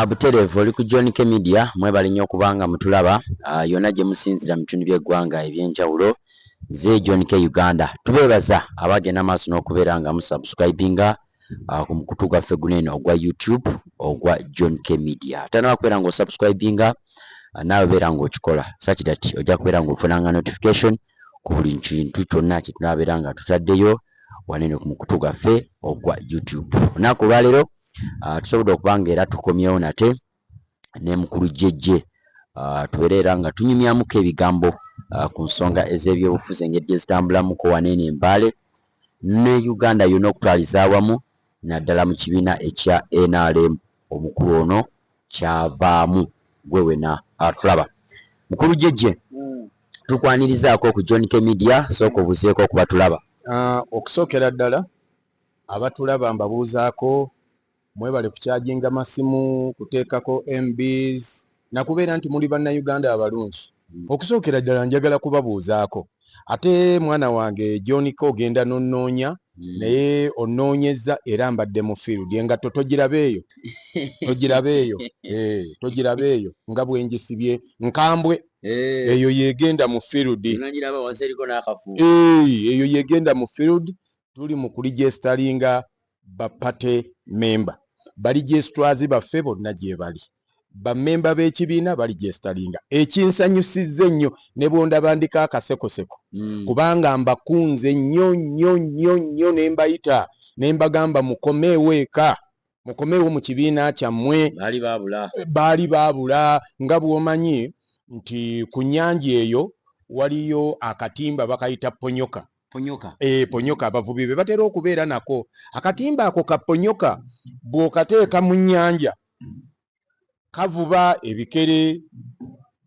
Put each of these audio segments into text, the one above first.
Butereevu oli ku John K Media. Mwebale nnyo okubanga mutulaba yonna gye musinzira mu bitundu by'eggwanga eby'enjawulo. Ze John K Uganda tubeebaza abagenda maaso n'okubeera nga musubscribinga ku mukutu gwaffe guno eno ogwa YouTube ogwa John K Media. Tanaba kubeera ng'osubscribinga, naawe beera ng'okikola such that ojja kubeera ng'ofunanga notification ku buli kintu kyonna kye tunaabeera nga tutaddeyo wanene ku mukutu gwaffe ogwa YouTube. Olunaku olwaleero tusobodde okuba nga era tukomyewo nate ne mukulu Jjejje, tubeere era nga tunyumyamuko ebigambo ku nsonga ez'ebyobufuzi, engeri gye zitambulamuko waneeno Embaale ne Uganda yonna okutwaliza awamu, naddala mu kibiina ekya NRM omukulu ono kyavaamu. Gwe wena atulaba, mukulu Jjejje, tukwanirizaako ku John K Media. Sooka obuzeeko okuba tulaba. Okusookera ddala abatulaba mbabuuzaako, mwebale kukyajinga masimu, kuteekako MBs nakubeera nti muli Bannayuganda abalungi. Okusookera ddala njagala kubabuuzaako, ate mwana wange John K, ogenda nonnoonya, naye onnoonyezza era mbadde mu field. Engatto togiraba eyo, togiraba eyo, togiraba eyo nga bwe ngisibye nkambwe. Eyo yegenda mu field. Nangiraba wansi eriko n'akafu. Eyo yegenda mu field. Tuli mu kuregisteringa ba party member, ba registrars baffe bonna gye bali, bammemba b'ekibiina baregisteringa. Ekinsanyusizza ennyo, ne bwondaba ndiko akasekoseko, kubanga mbakunze nnyo nnyo nnyo nnyo ne mbayita ne mbagamba, "Mukomeewo eka, mukomeewo mu kibiina kyammwe." Baali baabula. Baali baabula. Nga bw'omanyi nti ku nnyanja eyo waliyo akatimba bakayita ponyoka. Ponyoka. E, ponyoka abavubi be batera okubeera nako. Akatimba ako ka ponyoka, bw'okateeka mu nnyanja kavuba ebikere,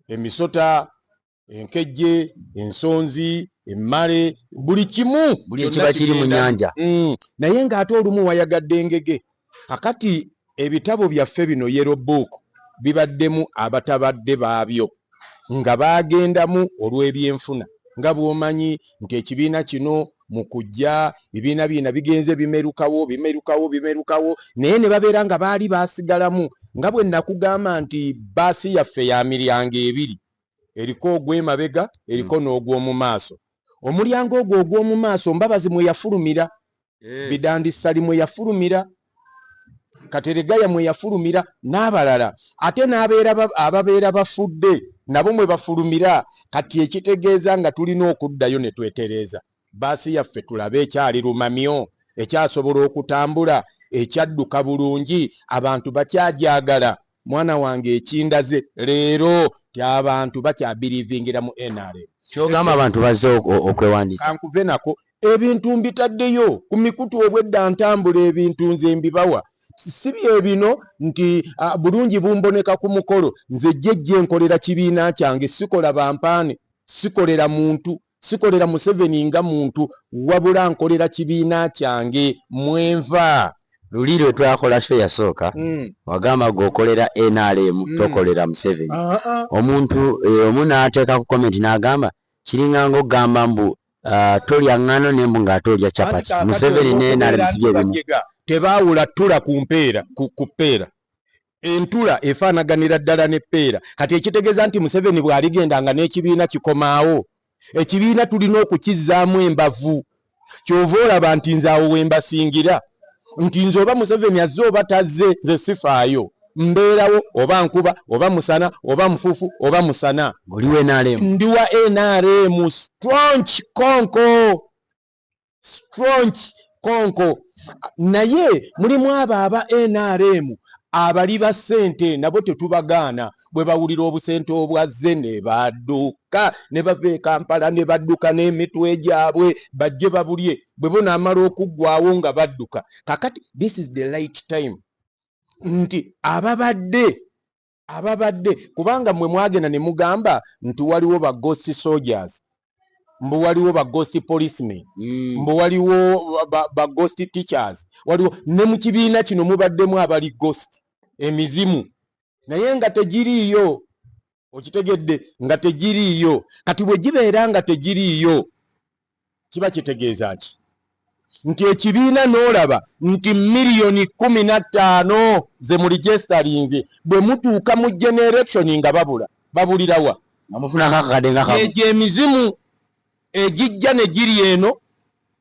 emisota, enkejje, ensonzi, emmale, buli kimu. Buli kyonna ekiba kiri mu kigenda. nnyanja. Naye ng'ate olumu wayagadde engege. Kakati ebitabo byaffe bino, yellow book, bibaddemu abatabadde baabyo nga baagendamu olw'ebyenfuna. Nga bw'omanyi nti ekibiina kino mu kujja, bibiina bina bigenze bimerukawo, bimerukawo, bimerukawo, naye ne babeera nga baali baasigalamu. Nga bwe nakugamba nti baasi yaffe ya miryango ebiri, eriko ogw'emabega, eriko n'ogw'omu maaso. Omulyango ogwo ogw'omu maaso Mbabazi mwe yafulumira, Bidandi Ssali mwe yafulumira, Kateregaya mwe yafulumira n'abalala, ate n'abeera ababeera bafudde nabo mwe bafulumira. Kati ekitegeeza nga tulina okuddayo ne twetereeza baasi yaffe, tulabe ekyali lumamyo, ekyasobola okutambula, ekyadduka bulungi, abantu bakyagyagala. Mwana wange, ekindaze leero ti abantu bakyabelievingira mu NRM. Kyogamba abantu bazze okwewandiisa? Kankuve nako, ebintu mbitaddeyo ku mikutu. Obwedda ntambula, ebintu nze mbibawa, si bye bino nti bulungi bumboneka ku mukolo. Nze jjejje nkolera kibiina kyange, sikola bampaane, sikolera muntu, sikolera Museveni nga muntu, wabula nkolera kibiina kyange mwenva. Luli lwe twakola show yasooka, wagamba gweokolera NRM, tokolera Museveni. Omuntu omu n'ateeka ku comment n'agamba kiringa ng'okugamba mbu tolya ŋŋano nembu ng'ate olya chapati. Anti Museveni ne NRM olw'okubeera si bye bimu. Bagega tebaawula ttula ku mpeera, ku ppeera. Entula efaanaganira ddala n'eppeera. Kati ekitegeeza nti Museveni bw'aligenda nga n'ekibiina kikomaawo, ekibiina tulina okukizzaamu embavu. Kyova olaba nti nze awo we mbasingira, nti nze oba Museveni azze oba tazze, nze sifaayo, mbeerawo, oba nkuba oba musana oba mufuufu oba musana. Oli wa NRM. Ndi wa NRM strong konko, strong konko. Naye mulimu abo aba NRM abali ba ssente, nabo tetubagaana. Bwe bawulira obusente obwazze ne badduka, ne bava e Kampala ne badduka n'emitwe gyabwe bajje babulye. Bwe bunaamala okuggwawo nga badduka. Kakati this is the right time nti ababadde, kubanga mmwe mwagenda ne mugamba nti waliwo ba ghost soldiers, mbu waliwo ba ghost policemen, mbu waliwo ba ghost teachers, waliwo ne mu kibiina kino mubaddemu abali ghost, emizimu, naye nga tegiriiyo. Okitegedde nga tegiriiyo? Kati bwe gibeera nga tegiriiyo, kiba kitegeeza ki? Nti ekibiina n'olaba nti 15 miliyoni ze mu registerinze, bwe mutuuka mu general election nga babula, babulirawa? Amufunako akakadde nga kamu. Egyo emizimu egijja ne giri eno,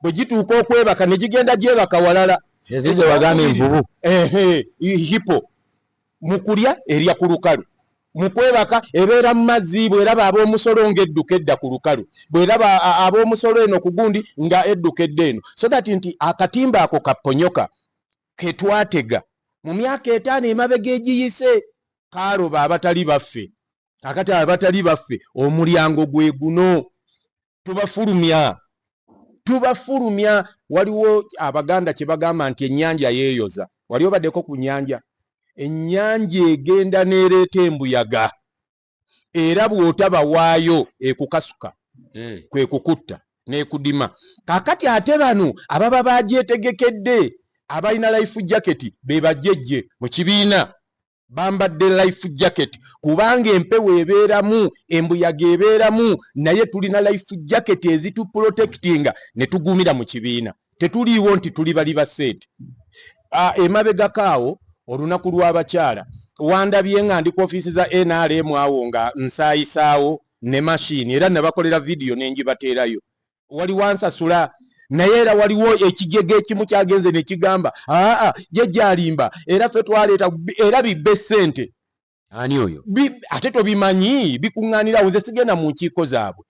bwe gituuka okwebaka ne gigenda gyebaka walala. Ezize wagamba envubu. Ehe, hippo mu kulya erya ku lukalu, mu kwebaka ebeera mu mazzi. Bweraba ab'omusolo ng'edduka edda ku lukalu, bweraba ab'omusolo eno ku gundi nga edduka edda eno. So that nti akatimba ako kaponyoka ke twatega mu myaka 5 emabega egiyise kaaloba abatali baffe. Kakati abatali baffe, omulyango gwe guno, tubafulumya, tubafulumya. Waliwo Abaganda kye bagamba nti ennyanja yeeyoza. Wali obaddeko ku nnyanja? Ennyanja egenda n'ereeta embuyaga, era bw'otaba waayo ekukasuka, kwe kukutta n'ekudima. Kaakati ate bano ababa bagyetegekedde, abalina life jacket, be bajjejje mu kibiina, bambadde life jacket, kubanga empewo ebeeramu, embuyaga ebeeramu, naye tulina life jacket ezituprotectinga ne tugumira mu kibiina. Tetuliiwo nti tuli bali ba ssente. Emabegako awo, olunaku lw'abakyala, wandabye nga ndi ku ofiisi za NRM awo nga nsaayisaawo ne mashini, era nabakolera vidiyo nengibateerayo. Wali wansasula, naye era waliwo ekigego ekimu kyagenze ne kigamba, aa, jjajja alimba, era ffe twaleeta, era bibbe ssente. Ani oyo? Ate tobimanyi, bikuŋŋaanirawo. Nze sigenda mu nkiiko zaabwe.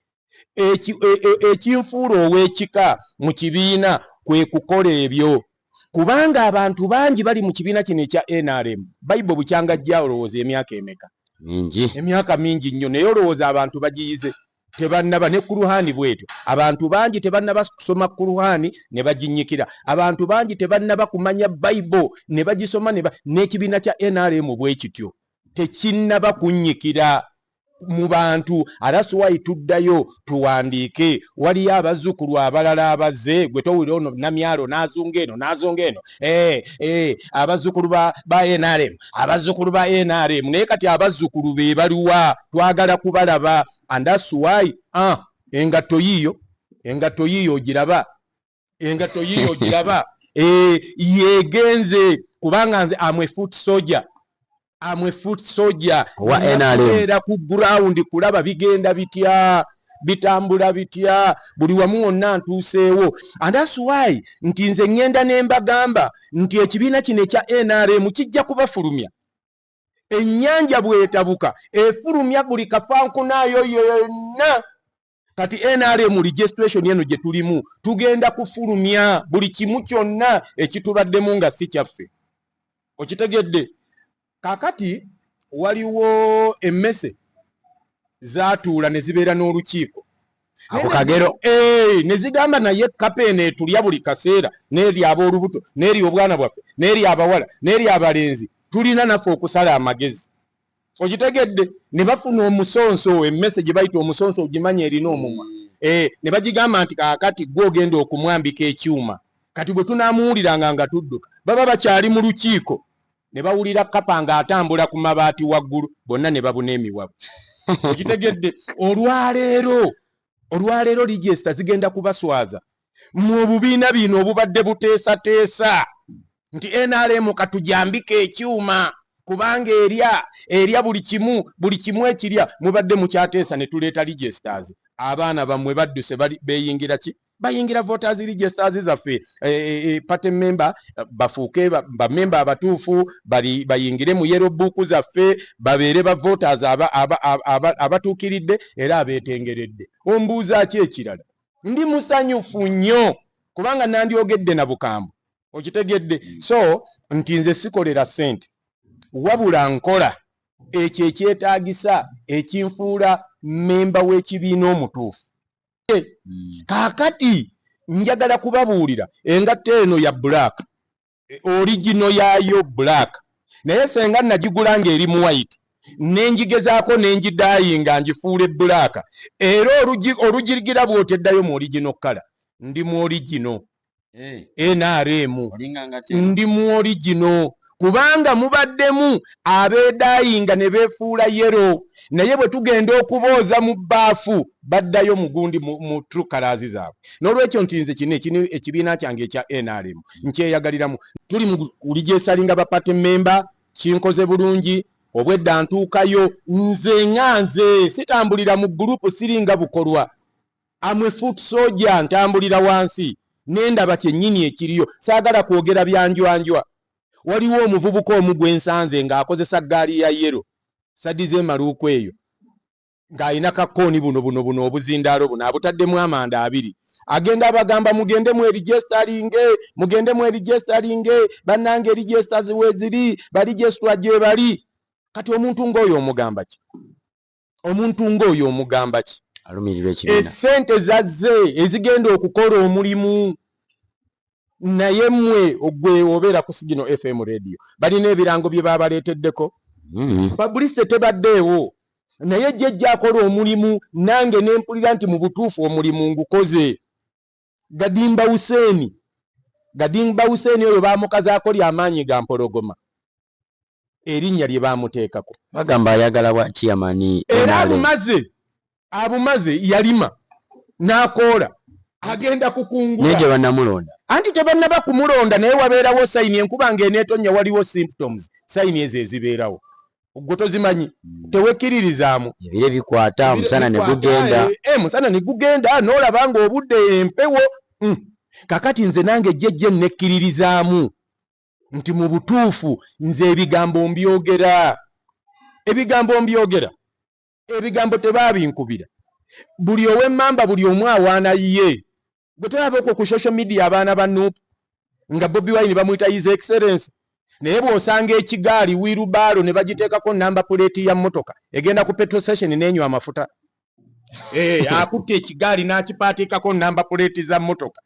Ekinfuula ow'ekika mu kibiina kwe kukola ebyo, kubanga abantu bangi bali mu kibiina kino ekya NRM. Bayibo bukyanga jja, olowooza emyaka emeka? Mingi. Emyaka mingi nnyo, naye olowooza abantu bagiyize? Tebannaba. Ne Kuruhani bwetyo, abantu bangi tebannaba kusoma Kuruhani ne baginnyikira. Abantu bangi tebannaba kumanya Bayibo ne bagisoma. N'ekibiina kya NRM bwe kityo, tekinnaba kunnyikira mu bantu. That's why tuddayo tuwandiike. Waliyo abazzukulu abalala abazze, gwe towulira ono namyalo n'azunga eno n'azunga eno, abazzukulu ba NRM, abazzukulu ba NRM. Naye kati abazzukulu be baliwa? Twagala kubalaba. And that's why, engatto yiiyo, engatto yiiyo ogiraba, engatto yiiyo ogiraba, yegenze, kubanga nze am a foot soldier, am a foot soldier. Owa NRM. Kubeera ku ground kulaba bigenda bitya, bitambula bitya, buli wamu wonna ntuuseewo. And that's why nti nze ŋŋenda ne mbagamba nti ekibiina kino ekya NRM kijja kubafulumya. Ennyanja bw'etabuka efulumya buli kafankunaayo yonna. Kati NRM registration eno gye tulimu, tugenda kufulumya buli kimu kyonna ekitubaddemu nga si kyaffe. Okitegedde? Kaakati waliwo emmese zaatuula ne zibeera n'olukiiko. Ako kagero. Ne zigamba, naye kapa eno etulya buli kaseera, n'eri ab'olubuto, n'eri obwana bwaffe, n'eri abawala, n'eri abalenzi, tulina naffe okusala amagezi. Okitegedde? Ne bafuna omusonso, emmese gye bayita omusonso, ogimanya, erina omumwa. Ne bagigamba nti kaakati gwe ogenda okumwambika ekyuma, kati bwe tunaamuwuliranga nga tudduka. Baba bakyali mu lukiiko, ne bawulira kapa ng'atambula ku mabaati waggulu, bonna ne babuna emiwabo. Okitegedde? Olwaleero, olwaleero register zigenda kubaswaza mu obubiina bino obubadde buteesateesa nti NRM katujambike ekyuma, kubanga erya, erya buli kimu, buli kimu ekirya. Mubadde mukyateesa ne tuleeta registers, abaana bammwe badduse, bali beeyingira ki? Bayingira voters registers zaffe, party member, bafuuke bamemba abatuufu, bayingire mu yellow book zaffe, babeere ba voters abatuukiridde era abeetengeredde. Ombuuza ki ekirala? Ndi musanyufu nnyo kubanga nandyogedde na bukambwe. Okitegedde? So nti nze sikolera ssente, wabula nkola ekyo ekyetaagisa ekinfuula memba w'ekibiina omutuufu. Kaakati njagala kubabuulira, engatto eno ya black, original yaayo black, naye senga nagigula ng'eri mu white, nenjigezaako nengidaayinga ngifuule black, era olugirigira bw'oteddayo mu original color. Ndi mu original NRM, ndi mu original, Kubanga mubaddemu abeedaayinga ne beefuula yellow, naye bwe tugenda okubooza mu bbaafu baddayo mugundi mu true colours zaabwe. N'olwekyo nti nze kino ekibiina kyange ekya NRM nkyeyagaliramu. Tuli mu kuregisteringa ba party member, kinkoze bulungi. Obwedda ntuukayo nze nga nze sitambulira mu group, siringa bukolwa. Am a foot soldier, ntambulira wansi nendaba kyennyini ekiriyo, saagala kwogera byanjwanjwa. Waliwo omuvubuka omu gwe nsanze ng'akozesa ggaali ya yellow sadize emaluuku eyo, ng'alina kakooni buno buno buno obuzindaalo buno abutaddemu amanda abiri, agenda abagamba, "Mugende mweregisteringe, mugende mweregisteringe bannange, registers weeziri, ba registrar gye bali." Kati omuntu ng'oyo omugamba ki? Omuntu ng'oyo omugamba ki? Alumirirwa ekibiina. Essente zazze ezigenda okukola omulimu, naye mmwe gwe obeera ku Signal FM radio, balina ebirango bye babaleeteddeko. Publicity tebaddeewo, naye jjejja akola omulimu, nange ne mpulira nti mu butuufu omulimu ngukoze. Gadimba Huseeni, Gadimba Huseeni oyo baamukazaako lyamaanyi ga mpologoma, erinnya lye baamuteekako. Bagamba ayagala bwa chairman. Era NRM. Abumaze, abumaze, yalima n'akoola, agenda kukungula. Naye gye bannamulonda. Anti tebannaba kumulonda, naye wabeerawo sign. Enkuba ng'eneetonnya waliwo symptoms, sign ezo ezibeerawo gwe tozimanyi, tewekkiririzaamu. Ebire bikwata, omusana ne Bikwata, gugenda. Musana ne gugenda, n'olaba ng'obudde empewo. Kakati nze nange jjejje nekkiririzaamu nti mu butuufu nze ebigambo mbyogera, ebigambo mbyogera, ebigambo tebaabinkubira. Buli ow'emmamba, buli omu awaana ye. Gwe tolaba okwo ku social media abaana ba NUP nga Bobi Wine bamuyita His Excellence, naye bw'osanga ekigaali wheelbarrow ne bagiteekako number plate ya mmotoka, egenda ku petrol station n'enywa amafuta. Akutte ekigaali n'akipaatikako number plate za mmotoka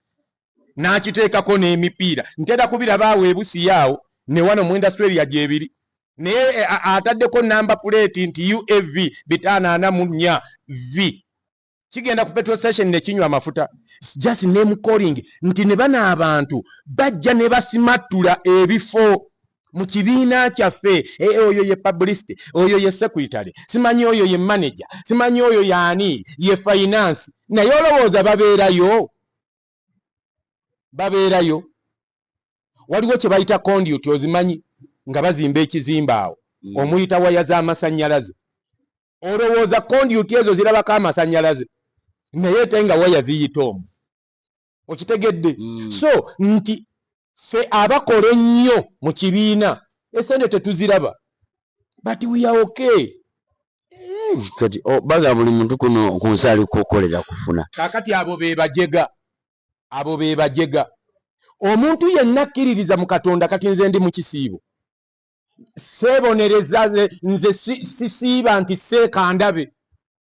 n'akiteekako n'emipiira. Ntera kubiraba awo ebusiya awo ne wano mu industry area gyebiri, naye ataddeko number plate nti UAV 544 V, kigenda ku petrol station ne kinywa amafuta. Just name calling, nti ne bano abantu bajja ne basimattula ebifo mu kibiina kyaffe. Oyo ye publicity, oyo ye secretary, simanyi oyo ye manager, simanyi oyo yaani ye finance, naye olowooza babeerayo? Babeerayo? Waliwo kye bayita conduit, ozimanyi nga bazimba ekizimbe awo, omuyita waya z'amasannyalaze. Olowooza conduit ezo zirabako amasannyalaze? Naye ate nga waya ziyita omwo, okitegedde? So nti ffe abakola ennyo mu kibiina esente tetuziraba, but we are okay. Kati baga buli muntu kuno ku nsi ali kukolera kufuna. Kaakati abo be bajega, abo be bajega. Omuntu yenna akkiririza mu Katonda, kati nze ndi mu kisiibo, seebonereza nze sisiiba nti seeka ndabe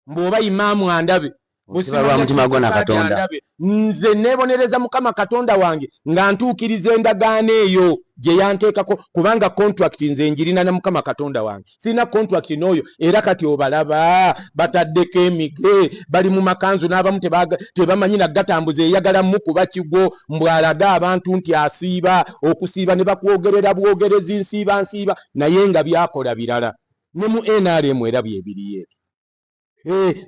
mbw'oba imaamu andabe. Osiba lwa mutima gwo na Katonda. Andabe. Nze neebonereza Mukama Katonda wange nga ntuukiriza endagaano eyo gye yanteekako, kubanga contract nze njirina na Mukama Katonda wange, sirina contract n'oyo. Era kati obalaba bataddeko emige, bali mu makanzu, n'abamu tebamanyi nagatambuza, eyagala mukuba kigwo mbw'alaga abantu nti asiiba. Okusiiba ne bakwogerera bwogerezi, nsiiba nsiiba, naye nga byakola birala. Ne mu NRM era byebiriyo ebyo.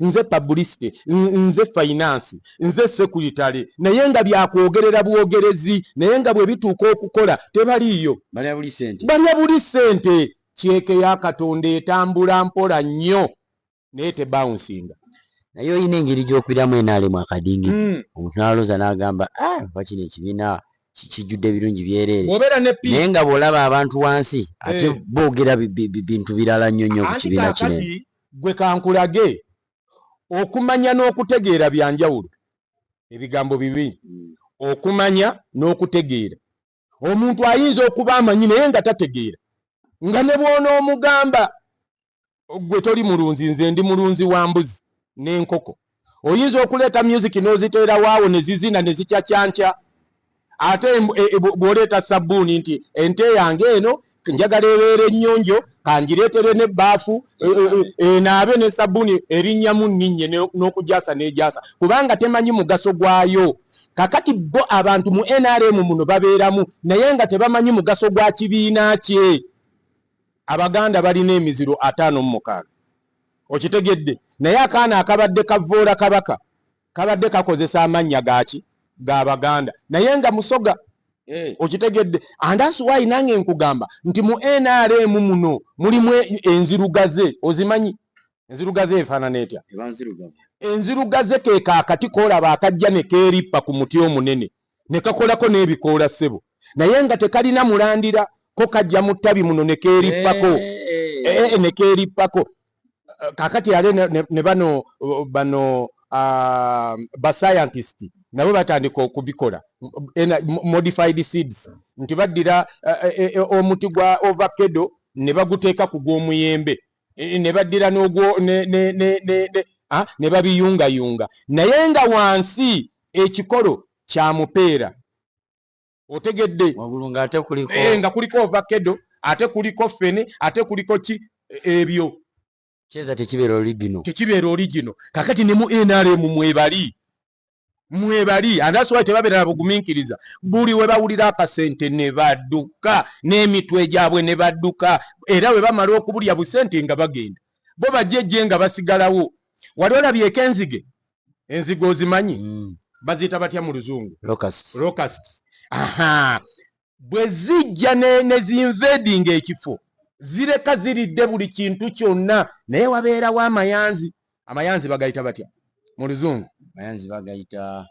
Nze publicity, nze finance, nze secretary, naye nga byakwogerera bwogerezi, naye nga bwe bituuka okukola tebaliiyo. Balya buli sente. Balya buli ssente. Kyeke ya Katonda etambula mpola nnyo, naye tebawunsinga. Naye olina engeri gy'okubiramu NRM akadingi, omuntu n'alowooza n'agamba, "Ah, oba kino ekibiina kijjudde ebirungi byereere." Bw'obeera ne Naye peace nga bw'olaba abantu wansi ate boogera bintu birala nnyo nnyo ku Anti kibiina kino. Kaakati gwe kankulage, okumanya n'okutegeera byanjawulo, ebigambo bibiri, okumanya n'okutegeera. Omuntu ayinza okuba amanyi naye nga tategeera, nga ne bw'onoomugamba gwe toli mulunzi, nze ndi mulunzi wa mbuzi n'enkoko, oyinza okuleeta music n'oziteerawo awo ne zizina ne zikyakyankya. Ate bw'oleeta sabbuuni nti ente yange eno njagala ebeera ennyonjo, kangireetere n'ebbaafu enaabe ne sabbuuni erinnyamu nninnye n'okujasa n'ejasa, kubanga temanyi mugaso gwayo. Kakati bo abantu mu NRM muno babeeramu, naye nga tebamanyi mugaso gwa kibiina kye. Abaganda balina emiziro 56, okitegedde? Naye akaana akabadde kavoola kabaka kabadde kakozesa amannya gaki? G'Abaganda, naye nga Musoga. Okitegedde? And that's why nange nkugamba nti mu NRM muno mulimu enzirugaze. Ozimanyi enzirugaze? Efaanana etya? Eba nzirugavu. Enzirugaze ke kaakati koolaba akajja ne keerippa ku muti omunene ne kakolako n'ebikoola, ssebo, naye nga tekalina mulandira. Ko kajja mu ttabi muno ne keerippako. Ne keerippako. Kakati ale ne bano ba scientist nabo batandika okubikola modified seeds, nti baddira omuti gwa avocado ne baguteeka ku gw'omuyembe, ne baddira n'ogwo ne babiyungayunga, naye nga wansi ekikolo kya mupeera, otegedde? Waggulu ng'ate kuliko Nga kuliko avocado, ate kuliko ffene, ate kuliko ki, ebyo. Kyeza tekibeera original. Tekibeera original. Kakati ne mu NRM mwebali, mwebali, and that's why tebabeera na bugumiikiriza. Buli we bawulira akasente ne badduka n'emitwe gyabwe ne badduka, era bwe bamala okubulya busente nga bagenda. Bo bajjejje nga basigalawo. Wali olabyeko enzige? Enzige ozimanyi? Mm. Baziyita batya mu Luzungu? Locusts. Locusts. Aha, bwe zijja ne zinvading ekifo, zireka ziridde buli kintu kyonna, naye wabeerawo amayanzi. Amayanzi bagayita batya mu Luzungu? Mayanzi bagayita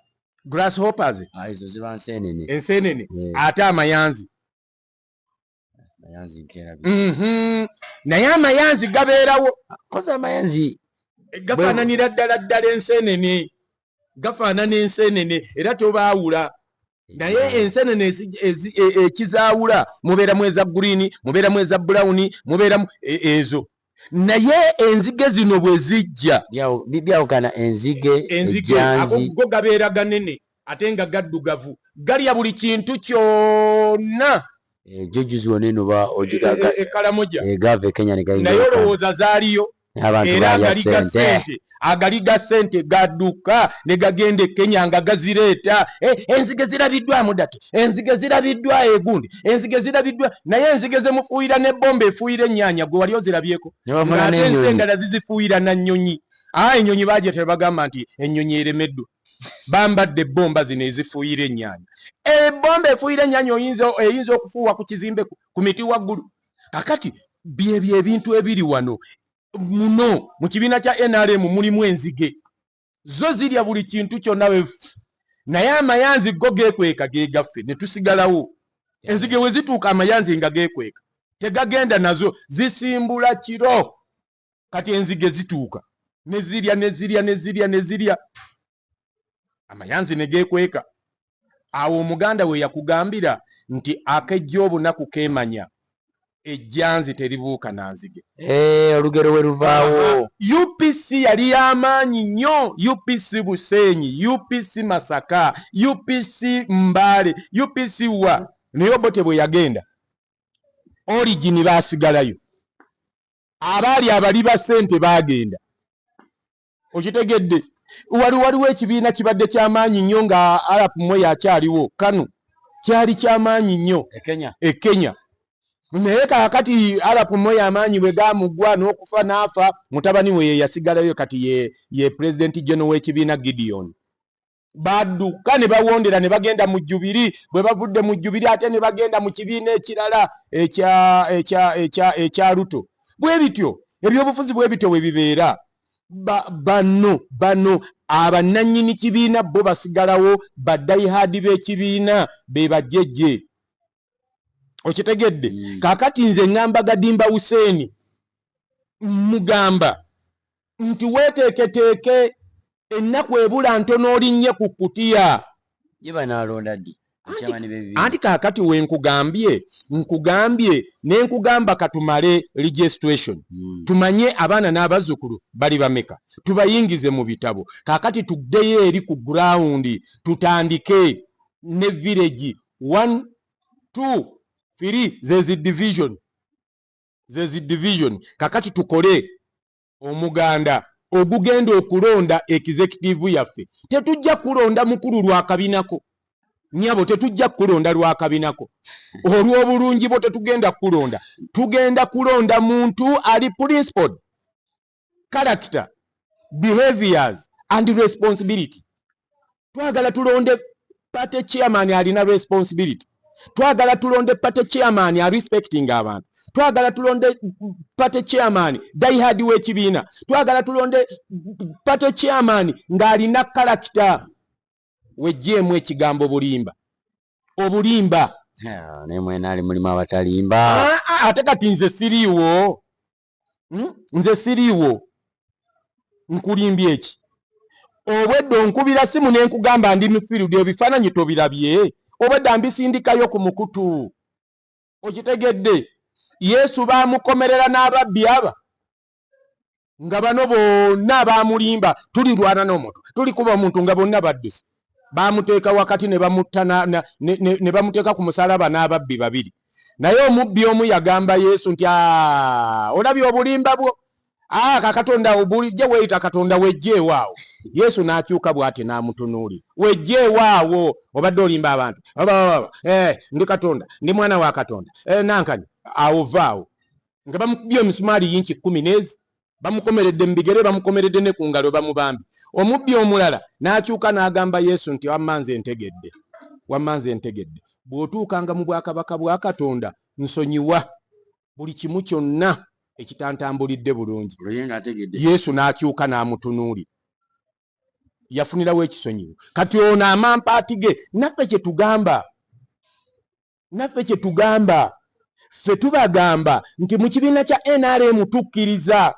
Grasshoppers. Ah, ezo ziba nseenene. Enseenene. Ate amayanzi? Mayanzi nkeerabye. Naye amayanzi gabeerawo. Koza amayanzi. Gafaananira ddala ddala enseenene, gafaanana enseenene, era tobaawula. Naye ensenene ekizaawula, mubeeramu eza green, mubeeramu eza brown, mubeeramu ezo. Naye enzige zino bwe zijja Byawukana enzige. Enzige ago Ejjanzi. Go gabeera ganene ate nga gaddugavu, galya buli kintu kyonna. Jujuzi wonna eno ba ogigaga. Ekalamoja. Gava e Kenya ne gayingira Naye Uganda. olowooza zaaliyo? Abantu Era balya agali ga sente. Sente, agali ga sente gadduka ne gagenda e Kenya nga gazireeta. Enzige zirabiddwamu dati, enzige zirabiddwa egundi, enzige zirabiddwa. Naye enzige zemufuuyira n'ebbomba efuuyira ennyaanya, gwe wali ozirabyeko? Ne bafuna Ng'ate ensi n'ennyonyi. endala zizifuuyira na nnyonyi. Aa, ennyonyi bagyetera, bagamba nti ennyonyi eremeddwa, bambadde ebbomba zino ezifuuyira ennyaanya. Ebbomba efuuyira ennyaanya eyinza okufuuwa ku kizimbe, ku miti waggulu. Kakati byebyo ebintu ebiri wano muno mu kibiina kya NRM. Mulimu enzige, zo zirya buli kintu kyonna wefu, naye amayanzi go geekweka, gegaffe ne tusigalawo. Enzige we zituuka, amayanzi nga geekweka, tegagenda nazo, zisimbula kiro. Kati enzige zituuka ne zirya, ne zirya, ne zirya, ne zirya, amayanzi ne geekweka. Awo Omuganda we yakugambira nti akejja obunaku keemanya, ejjanzi teribuuka na nzige. Olugero we luvaawo. UPC yali y'amaanyi nnyo. UPC Busenyi, UPC Masaka, UPC Mbale, UPC wa, naye Obote bwe yagenda, origin baasigalayo. Abaali abali ba ssente baagenda, okitegedde? Waliwo ekibiina kibadde kyamaanyi nnyo nga Arap Moi akyaliwo, KANU kyali kyamaanyi nnyo. E Kenya. E Kenya. Naye kaakati Arap Moi amaanyi bwe gamuggwa n'okufa n'afa, mutabani we ye yasigalayo. Kati ye president general w'ekibiina, Gideon. Badduka ne bawondera ne bagenda mu Jubilee. Bwe bavudde mu Jubilee, ate ne bagenda mu kibiina ekirala ekya Ruto. Bwe bityo ebyobufuzi, bwe bityo bwe bibeera. Bano abannannyini kibiina bo basigalawo, ba diehard b'ekibiina be bajjejje, okitegedde? Mm. Kaakati nze ŋŋamba Gadimba Hussein, mugamba nti weeteeketeeke, ennaku ebula ntono olinnye ku kutiya. Ye banaalonda ddi? Chairman b'ebibiina. Anti kaakati we nkugambye, nkugambye ne nkugamba katumale registration, tumanye abaana n'abazzukulu bali bameka, tubayingize mu bitabo. Kaakati tuddeyo eri ku ground, tutandike ne village 1, 2, 3, zezi division, zezi division. Kakati tukole omuganda. Ogugenda okulonda executive yaffe, tetujja kulonda mukulu lwakabinako. Nyabo, tetujja kulonda lwakabinako. Olw'obulungi bwo tetugenda kulonda, tugenda kulonda muntu ali principled, character, behaviors and responsibility. Twagala tulonde party chairman alina responsibility, twagala tulonde party chairman arespecting abantu, twagala tulonde party chairman diehard w'ekibiina, twagala tulonde party chairman ng'alina character. Wejjeemu ekigambo bulimba, obulimba. Naye mwena ali mulimu abatalimba. Ah, ah, ate kati nze siriiwo. Nze siriiwo, nkulimbye eki? Obwedda onkubira simu ne nkugamba ndi mu field, ebifaananyi tobirabye? Obwedda mbisindikayo ku mukutu, okitegedde? Yesu baamukomerera n'ababbi aba nga bano bonna bamulimba, tulirwana n'omuntu, tulikuba omuntu, nga bonna badduse. Bamuteeka wakati ne bamutta ne bamuteeka ku musalaba n'ababbi babiri. Naye omubbi omu yagamba Yesu nti, "Ah, olabye obulimba bwo? Ah, kakatonda bulijjo weeyita Katonda, wejjeewaawo." Yesu n'akyuka bw'ati n'amutunuulira, "Wejjeewaawo, obadde olimba abantu. Eh, ndi Katonda, ndi mwana wa Katonda. Eh, nankani awo, vaawo." Nga bamukubye emisumaali yinki 10 n'ezi, bamukomeredde mu bigere, bamukomeredde ne ku ngalo, bamubambi. Omubbi omulala n'akyuka n'agamba Yesu nti, "Wamma nze ntegedde, wamma nze ntegedde, bw'otuukanga mu bwakabaka bwa Katonda, nsonyiwa buli kimu kyonna ekitantambulidde bulungi." Olwo nga ategedde. Yesu n'akyuka n'amutunuulira, yafunirawo ekisonyiwo. Kati ono amampaati ge, naffe kye tugamba, naffe kye tugamba, ffe tubagamba nti mu kibiina kya NRM tukkiriza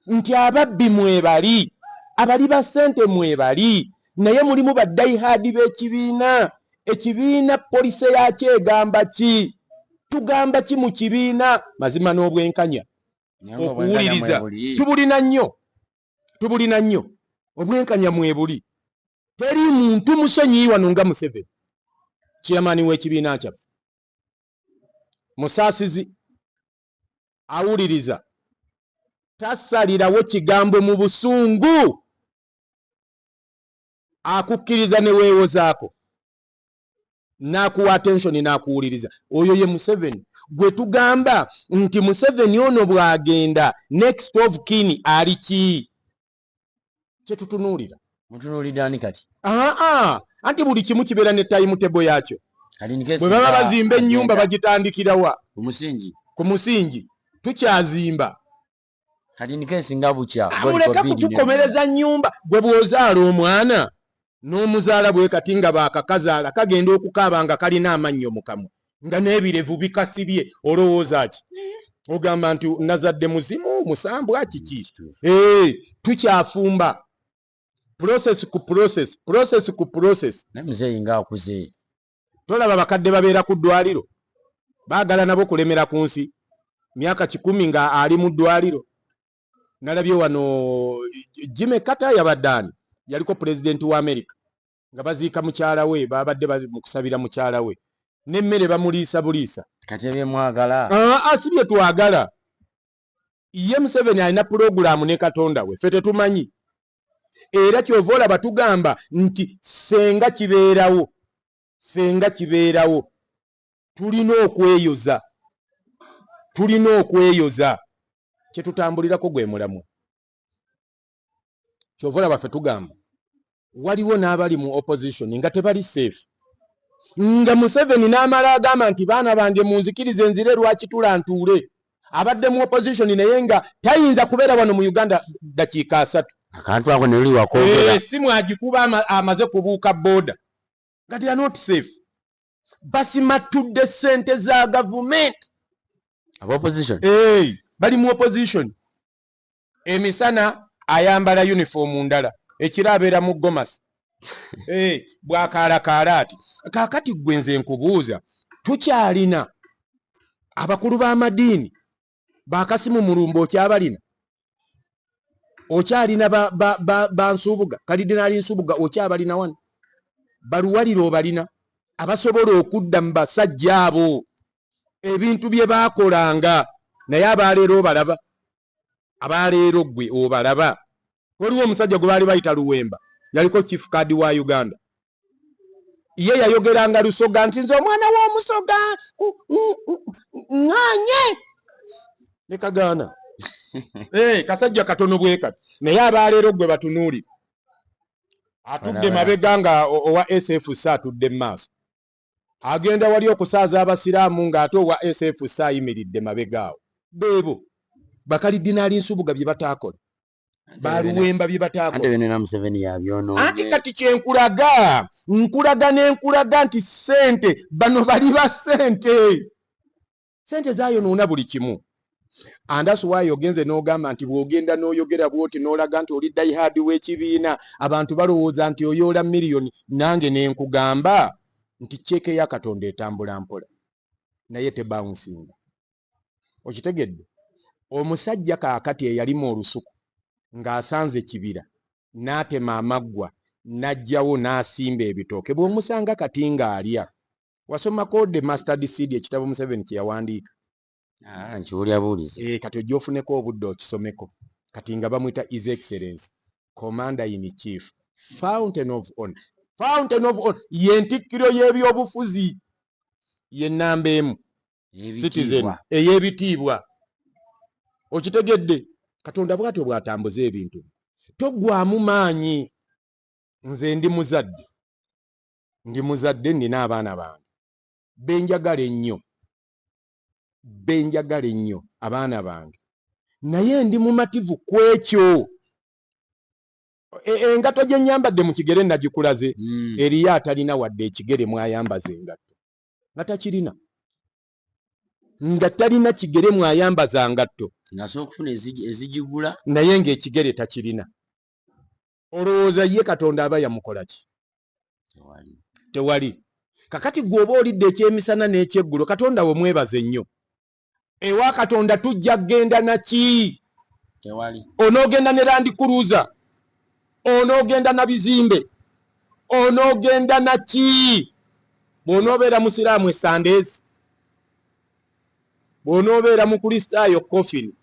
nti ababbi mwebali, abali ba ssente mwebali, naye mulimu ba diehard b'ekibiina. Ekibiina policy yakyo egamba ki? Tugamba ki mu kibiina? Mazima n'obwenkanya. Naye nga obwenkanya Okuwuliriza. mwebuli. Tubulina nnyo, tubulina nnyo obwenkanya, mwebuli. Teri muntu musonyiyi wano nga Museveni. Chairman w'ekibiina kyaffe musaasizi, awuliriza, tasalirawo kigambo mu busungu, akukkiriza ne weewozaako, n'akuwa attention, n'akuwuliriza. Oyo ye Museveni gwe tugamba nti Museveni ono bw'agenda, next of kin ali ki? Kyetutunuulira. Mutunuulidde ani kati? Aa, anti buli kimu kibeera ne timetable yakyo. Kati in case Bwe baba nga bazimba ennyumba, agenda bagitandikirawa? Ku musingi. Ku musingi. Tukyazimba. Kati in case nga bukya, God Muleka forbid, kutukomereza nnyumba. Gwe bw'ozaala omwana n'omuzaala bwe kati nga baakakazaala, kagenda okukaaba nga kalina amannyo mu kamwa, nga n'ebirevu bikasibye, olowooza ki? Ogamba nti nazadde muzimu, musambwa, kiki? Ee, tukyafumba, process ku process, process ku process. Naye muzeeyi nga akuze. Tolaba bakadde babeera ku ddwaliro, baagala nabo kulemera ku nsi myaka 100 nga ali mu ddwaliro. Nalabye wano Jimmy Carter, yabadde ani, yaliko pulezidenti wa America, nga baziika mukyala we, babadde bali mu kusabira mukyala we, n'emmere bamuliisa buliisa. Kati ebyemwagala. Aa, si bye twagala. Ye Museveni alina pulogulaamu ne Katonda we, ffe tetumanyi. Era kyova olaba tugamba nti senga kibeerawo, senga kibeerawo, tulina okweyoza, tulina okweyoza. Kyetutambulirako gwe mulamwa. Kyova olaba ffe tugamba waliwo n'abali mu opposition nga tebali safe, nga Museveni n'amala agamba nti, "Baana bange, munzikirize nzire lwakitula ntuule." Abadde mu opposition naye nga tayinza kubeera wano mu Uganda dakiika 30. Akantu ako ne luli wakoogera. Eh, simu agikuba amaze kubuuka boda, nga they are not safe, basimattudde ssente za gavumenti. Aba opposition. Hey, bali mu opposition, emisana ayambala uniform ndala, ekiro abeera mu gomasi. Hey, bwakaalakaala ati. Kaakati gwe nze nkubuuza, tukyalina abakulu b'amadiini? Bakasimu Mulumba okyabalina? Okyalina ba Nsubuga, Kalidinaali Nsubuga okyabalina wano? Baluwaliro obalina abasobola okudda mu basajja abo ebintu bye baakolanga? Naye abaleero obalaba? Abaleero gwe obalaba? Waliwo omusajja gwe baali bayita Luwemba, yaliko chief card wa Uganda. Ye yayogeranga Lusoga nti nze omwana w'Omusoga ŋŋanye ne kagaana. Kasajja katono bwe kati, naye abaleero gwe batunuulira atudde mabega nga owa SFC atudde mu maaso, agenda wali okusaaza abasiraamu ng'ate owa SFC ayimiridde mabega awo. Beebo bakalidinaali Nsubuga bye bataakola, baluwemba bye bataakola. Anti kati kyenkulaga, nkulaga nenkulaga nti ssente bano bali ba ssente, ssente zayonoona buli kimu. Andasu waayo ogenze n'ogamba nti bw'ogenda n'oyogera bw'oti n'olaga nti oli die-hard w'ekibiina, abantu balowooza nti oyoola miliyoni. Nange ne nkugamba nti cheque ya Katonda etambula mpola naye tebawunsinga. Okitegedde? Omusajja kaakati eyalima olusuku ng'asanze kibira n'atema amaggwa n'aggyawo n'asimba ebitooke, bw'omusanga kati ng'alya. Wasomako The Mustard Seed, ekitabo Museveni kye yawandiika? Ah, nkiwulira buwulizi. Kati ojja ofuneko obudde okisomeko. Kati nga bamuyita His Excellence Commander in Chief, Fountain of Honor. Fountain of Honor ye ntikkiro y'ebyobufuzi, ye nnamba emu citizen ey'ebitiibwa. Okitegedde? Katonda bw'atyo bw'atambuza ebintu. Toggwamu maanyi. Nze ndi muzadde, ndi muzadde, nnina abaana bange benjagala ennyo, benjagala ennyo abaana bange, naye ndi mumativu ku ekyo. Engatto gye nnyambadde mu kigere nagikulaze. Eriyo atalina wadde ekigere mwayambaza engatto, nga takirina, nga talina kigere mwayambaza ngatto, ng'asobola okufuna ezigigula, naye ng'ekigere takirina. Olowooza ye Katonda aba yamukola ki? Tewali. Tewali. Kakati gwe oba olidde ekyemisana n'ekyeggulo, Katonda we mwebaze nnyo. Ewa Katonda tujja kgenda naki? Tewali. Onoogenda ne Land Cruiser, onoogenda na bizimbe, onoogenda naki? Bw'onoobeera musiraamu, esandeezi, bw'onoobeera mukristaayo, coffin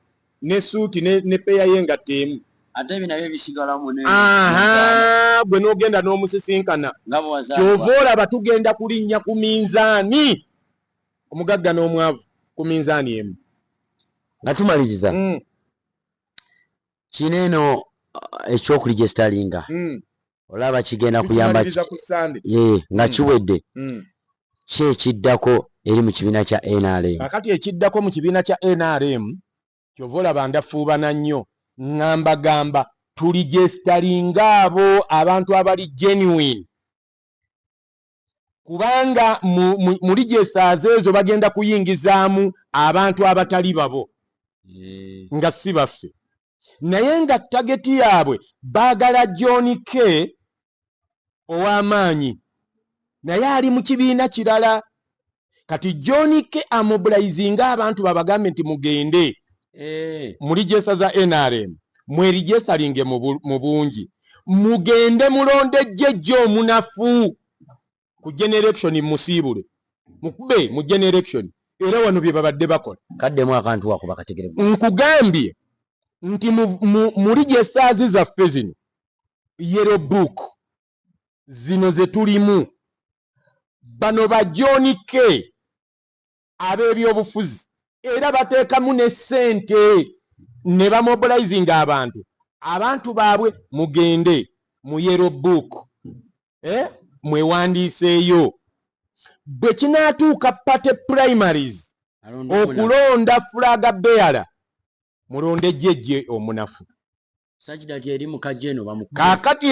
ne suuti ne peya y'engatto emu. Ate ebyo nabyo bisigalamu ne Aha, gwe n'ogenda n'omusisinkana. Nga bwewazaalibwa. Kyova olaba tugenda kulinnya ku minzaani, omugagga n'omwavu ku minzaani emu. Nga tumaliriza, kino eno ekyokuregisteringa, olaba kigenda kuyamba? Tukimaliriza ku Sande. Ye nga kiwedde, ki ekiddako eri mu kibiina kya NRM? Kakati ekiddako mu kibiina kya NRM, kyova olaba ndafuubana nnyo ŋŋambagamba turegisteringa abo abantu abali genuine, kubanga mu registers ezo bagenda kuyingizaamu abantu abatali babo, nga si baffe, naye nga target yaabwe baagala John K ow'amaanyi, naye ali mu kibiina kirala. Kati John K amobilizinga abantu babagambe nti mugende mu register za NRM, mweregisteringe mu bungi, mugende mulonde jjejja omunafu ku generation, musiibule mukube mu generation. Era wano bye babadde bakola. Kaddemu akantu wako bakategere. Nkugambye nti mu registers zaffe zino, yellow book zino ze tulimu, bano ba John K ab'ebyobufuzi era bateekamu ne ssente ne bamobilizinga abantu baabwe, mugende mu yellow book, mwewandiiseeyo. Bwe kinaatuuka party primaries, okulonda flag bearer, mulonde jjejje omunafu. Sakidati eri mukajja eno bamu. Kaakati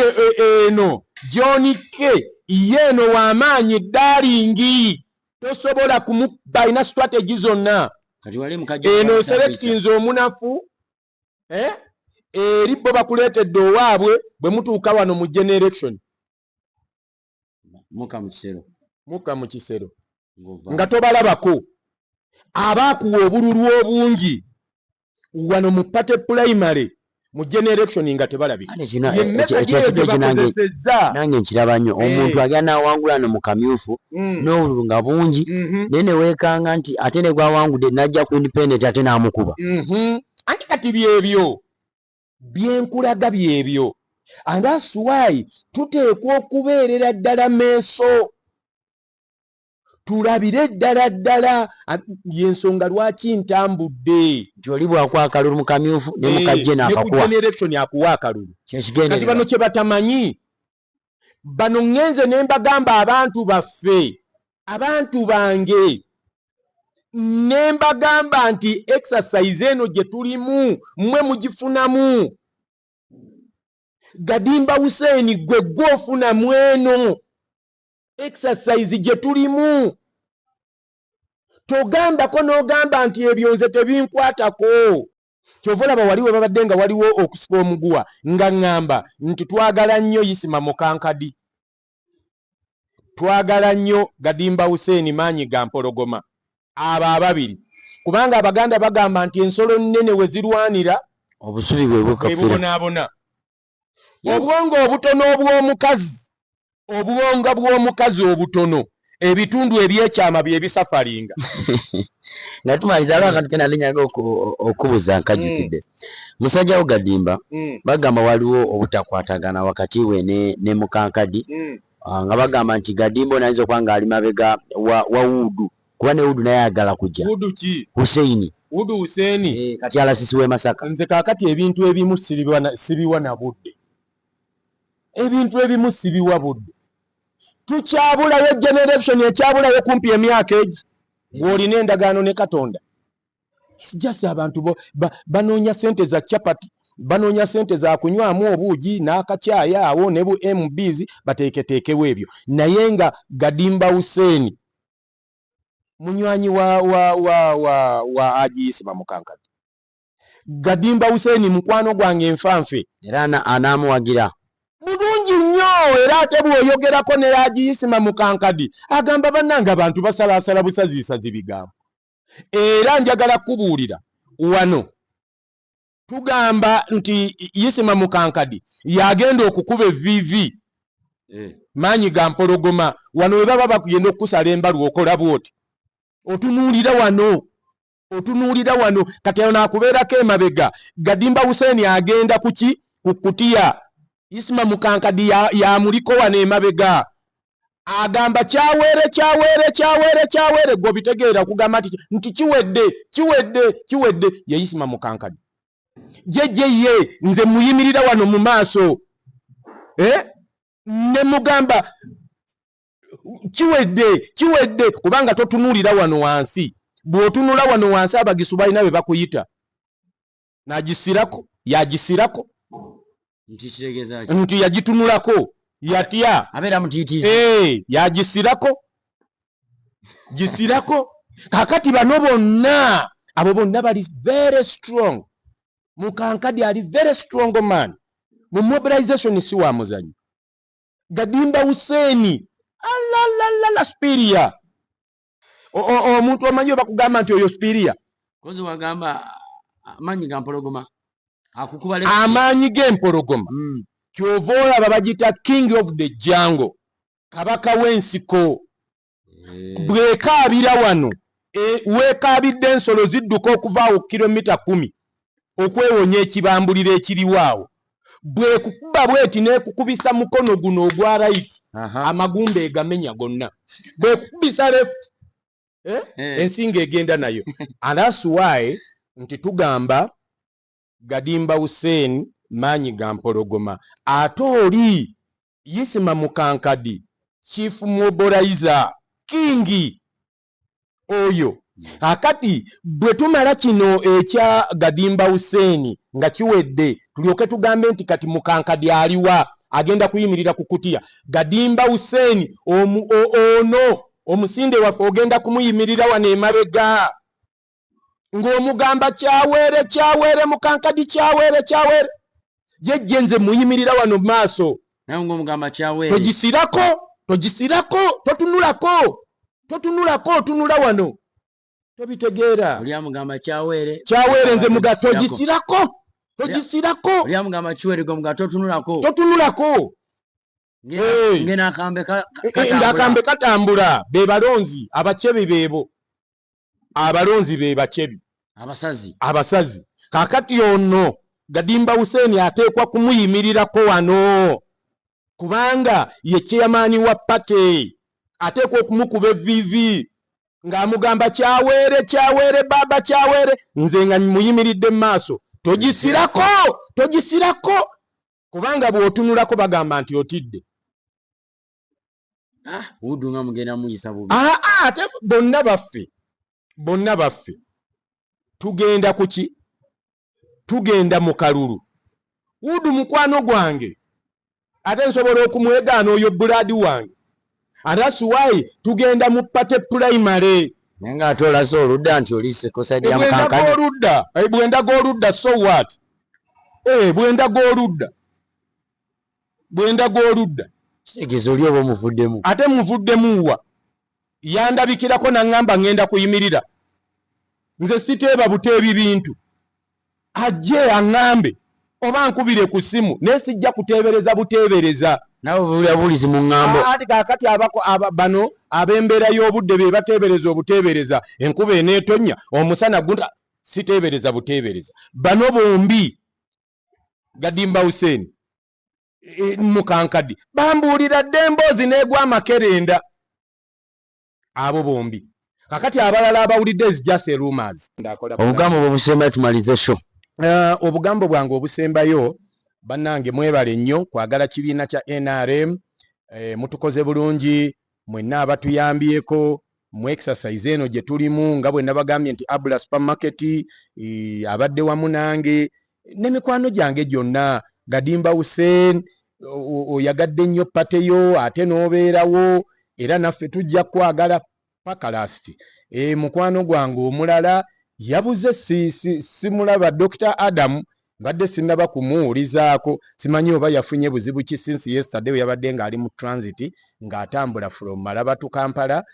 eno John K ye eno w'amaanyi, darling, tosobola kumuba, alina strategy zonna. Kati wali mukajja. Eno selectinze omunafu, eh? Eri bo bakuleetedde owaabwe. Bwe mutuuka wano mu generation, muka mu kisero. Muka mu kisero. Ng'ova. Nga tobalabako abaakuwa obululu obungi wano mu party primary, mu generation nga tebalabika. Ate kino Ye mmeka ekyo gye ekyo nange bakozesezza. Nange nkiraba nnyo, omuntu agenda n'awangula no mu kamyufu n'obululu nga bungi, naye ne weekanga nti ate ne gwawangudde n'ajja ku independent ate n'amukuba. Anti kati byebyo. Byenkulaga byebyo, and that's why tuteekwa okubeerera ddala meeso, tulabire ddala ddala. Yensonga lwaki ntambudde. Nti oli bwakuwa akalulu mu kamyufu ne mukajje n'akakuwa. Generation akuwa akalulu. Kati Kyekigendererwa. bano kye batamanyi, bano ŋŋenze ne mbagamba, abantu baffe, abantu bange, ne mbagamba nti exercise eno gye tulimu mmwe mugifunamu. Gadimba Hussein, gwe gwofunamu eno exercise gye tulimu. Togambako n'ogamba nti ebyo nze tebinkwatako. Kyova olaba wali we babadde nga waliwo okusika omuguwa, nga ŋŋamba nti twagala nnyo Isima Mukankadi, twagala nnyo Gadimba Hussein Maanyi ga Mpologoma, abo ababiri, kubanga Abaganda bagamba nti ensolo nnene we zirwanira obusubi bwe bwe bukafira. Bubonaabona. Obwongo obutono obw'omukazi, obwongo bw'omukazi obutono, ebitundu ebyekyama bye bisafaringa. Nga tumaliza, aliwo akantu kenalinyaga okubuza nkajjukidde. Musajja wo Gadimba, bagamba waliwo obutakwatagana wakati we ne Mukankadi, nga bagamba nti Gadimba ono ayinza okuba nga ali mabega wa Wuudu, kuba ne Wuudu naye ayagala kujja. Wudu ki? Huseini. Wudu Huseini. Kati alasisi w'e Masaka. Nze kaakati ebintu ebimu sibiwa na budde, ebintu ebimu sibiwa budde. Tukyabulayo generation ekyabulayo kumpi emyaka egi gw'olina endagaano ne Katonda. Just abantu banoonya sente za chapati, banoonya sente za kunywamu obuugi n'akacyayi awo ne bu mbs, bateeketeekewo ebyo. Naye nga Gadimba Hussein munywanyi wa Haji Isima Mukankadi, Gadimba Hussein mukwano gwange enfanfe. Era anaamuwagira. Bulungi nnyo. Era ate bw'oyogerako ne Haji Isima Mukankadi, agamba, "Bannange, abantu basalaasala busaziisazi bigambo." Era njagala kubuulira wano, tugamba nti Isima Mukankadi yagenda okukuba evivi Maanyi ga Mpologoma. Wano we baba bakugenda okukusala embalu, okola bwoti, otunuulira wano, otunuulira wano. Kati ono akubeerako emabega. Gadimba Hussein agenda kuki? Ku kutiya. Isima Mukankadi yamuliko wano emabega, agamba, "Kyawere, kyawere, kyawere, kyawere." Gwe obitegeera okugamba nti kiwedde, kiwedde, kiwedde. Ye Isima Mukankadi jejje ye nze muyimirira wano mu maaso, eh? Ne mugamba, "Kiwedde, kiwedde," kubanga totunuulira wano wansi. Bw'otunula wano wansi, abagisu balina be bakuyita, nagisirako, yagisirako. Nti kitegeeza ki? Nti yagitunulako, yatya. Abeera mutiitiizi. Eh, yagisirako, gisirako. Kakati bano bonna, abo bonna bali very strong. Mukankadi ali very strong man mu mobilization, si wa muzanyo. Gadimba Hussein alalalala spiria. Omuntu omanyi bakugamba nti oyo spiria. Kozi wagamba amaanyi ga mpologoma akukuba. Amaanyi g'empologoma. Kyova olaba bagita king of the jungle, kabaka w'ensiko. Bwekaabira wano, weekaabidde, ensolo zidduka okuvaawo kilomita 10 okwewonya ekibambuliro ekiriwo awo. Bwekukuba bweti n'ekukubisa mukono guno ogwa right, amagumba egamenya gonna. Bwekukubisa left, eh? Ensinga egenda nayo. And that's why nti tugamba Gadimba Hussein Maanyi ga Mpologoma, ate oli Isima Mukankadi chief mobilizer king oyo. Akati bwe tumala kino ekya Gadimba Hussein nga kiwedde, tulyoke tugambe nti kati Mukankadi aliwa, agenda kuyimirira ku kutiya. Gadimba Hussein ono omusinde waffe ogenda kumuyimirira wano emabega ng'omugamba, "Kyawere, kyawere, Mukankadi, kyawere, kyawere." Jejje nze muyimirira wano mu maaso. Nawe ng'omugamba kyawere. Togisirako, togisirako, totunulako, totunulako, otunula wano, tobitegeera. Oli amugamba kyawere. Kyawere, nze muga Togisirako. Togisirako, togisirako. Oli amugamba kiwere, gwe muga totunulako. Totunulako. Hey. Ngena akambe katambula. Ng'akambe katambula. Be balonzi abacebi, beebo abalonzi, be bacebi. Abasazi. Abasazi. Kakati ono Gadimba Hussein ateekwa kumuyimirirako wano kubanga ye chairman wa party, ateekwa okumukuba evviivi ng'amugamba kyaweere, kyaweere baba, kyaweere. Nze nga muyimiridde mu maaso, togisirako, togisirako, kubanga bw'otunulako bagamba nti otidde. Ah, wudu nga mugenda muyisa bubi. Aa, ate bonna baffe, bonna baffe tugenda kuki? Tugenda mu kalulu. Wudu mukwano gwange, ate nsobola okumwegaana oyo blood wange? And that's why tugenda mu party primary. Naye nga ate olaze oludda nti oli ku side ya Bwendaga Mukankani. oludda, bwendaga oludda, so what? Bwendaga oludda, bwendaga oludda. Kitegeeza oli oba omuvuddemu. Ate muvuddemu wa? Yandabikirako naŋŋamba ŋŋenda kuyimirira. Nze siteeba buteebi bintu, ajje aŋŋambe oba nkubire ku ssimu, naye sijja kuteebereza buteebereza. Nawe bulya bulizi mu ŋŋambo. Ati kaakati bano ab'embeera y'obudde be bateebereza obuteebereza, enkuba eneetonnya, omusana gunta. Siteebereza buteebereza. Bano bombi, Gadimba Hussein, Mukankadi, bambuulira dde emboozi n'egwa amakerenda, abo bombi. Kakati abalala abawulidde is just a rumors. Obugambo bwe busembayo, tumalize show. Obugambo bwange obusembayo, bannange, mwebale nnyo kwagala kibiina kya NRM. Mutukoze bulungi mwenna abatuyambyeko mu exercise eno gye tulimu. Nga bwe nabagambye nti Abula Supermarket abadde wamu nange ne mikwano gyange gyonna. Gadimba Hussein, oyagadde nnyo party yo ate n'obeerawo, era naffe tujja kwagala paka last. Mukwano gwange omulala yabuze, simulaba, Dr Adam, mbadde sinnaba kumuwulizaako, simanyi oba yafunye buzibu ki since yesterday we yabadde ng'ali mu transit ng'atambula from Malaba to Kampala.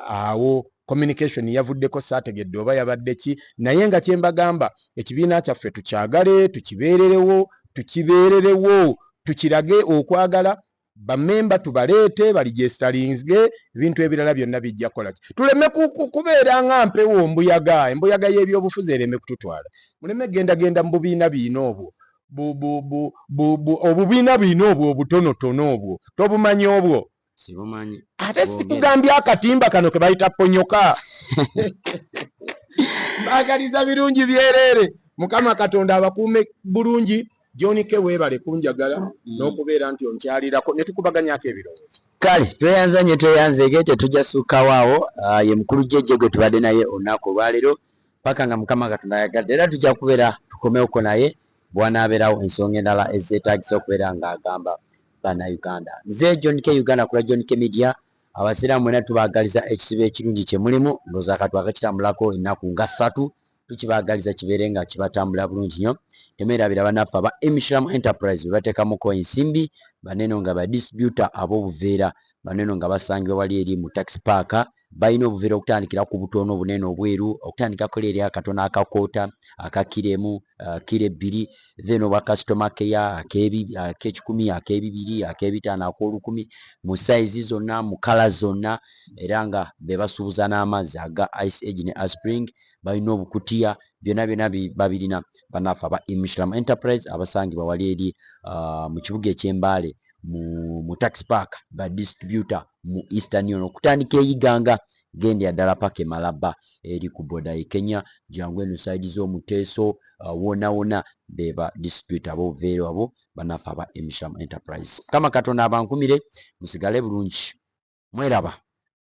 Awo communication yavuddeko, saategedde oba yabadde ki. Naye nga kyembagamba, ekibiina kyaffe tukyagale, tukibeererewo, tukibeererewo, tukirage okwagala. Bamemba tubaleete baregisteringe, ebintu ebirala byonna bijja kukola ki. Tuleme kubeera nga mpewo mbuyaga, embuyaga y'ebyobufuzi ereme kututwala. Muleme gendagenda mu bubiina biina obwo, obubiina biina obwo obutonotono obwo, tobumanyi obwo? Sibumanyi. Ate sikugambye akatimba kano ke bayita ponyoka. Mbaagaliza birungi byereere, Mukama Katonda abakuume bulungi. John K, weebale kunjagala n'okubeera nti onkyalirako ne tukubaganyako ebirowoozo. Kale tweyanza nnyo, tweyanzeege, tetujja sukkawo awo. Ye mukulu jjejje gwe tubadde naye olunaku olwaleero paka nga Mukama Katonda ayagadde, era tujja kubeera tukomewoko naye bw'anaabeerawo ensonga endala ezeetaagisa okubeera ng'agamba Bannayuganda. Nze John K Uganda kula John K Media. Abasiraamu mwena tubaagaliza ekisibo ekirungi kye mulimu. Ndowooza akatwakakitambulako ennaku nga 3, tukibaagaliza kibeere nga kibatambula bulungi nnyo. Temwerabira bannaffe aba Emishram Enterprise be bateekamuko ensimbi baneno nga ba distributor ab'obuveera baneno nga basangibwa wali eri mu taxi park. Balina obuveera okutandikira ku butono obunene obweru, okutandikako eri akatono akakoota akakiremu, kiro 2, then obwa customer care ak'ekikumi, ak'ebibiri, ak'ebitaano, ak'olukumi, mu sayizi zonna, mu kala zonna, era nga be basuubuza n'amazzi aga Ice Age ne Aspring. Balina obukutiya byonna byonna babirina bannaffe aba Imishram Enterprise abasangibwa wali eri mu kibuga eky'Embaale mu taxi park, ba distributor mu Eastern Union okutandika eyiganga gendera ddala paka e Malaba eri ku boda e Kenya, jangu eno side z'omuteeso, wona wona beba distributor abobuveera abo bannaffe aba Imishram Enterprise. Mukama Katonda abankumire, musigale bulungi, mweraba.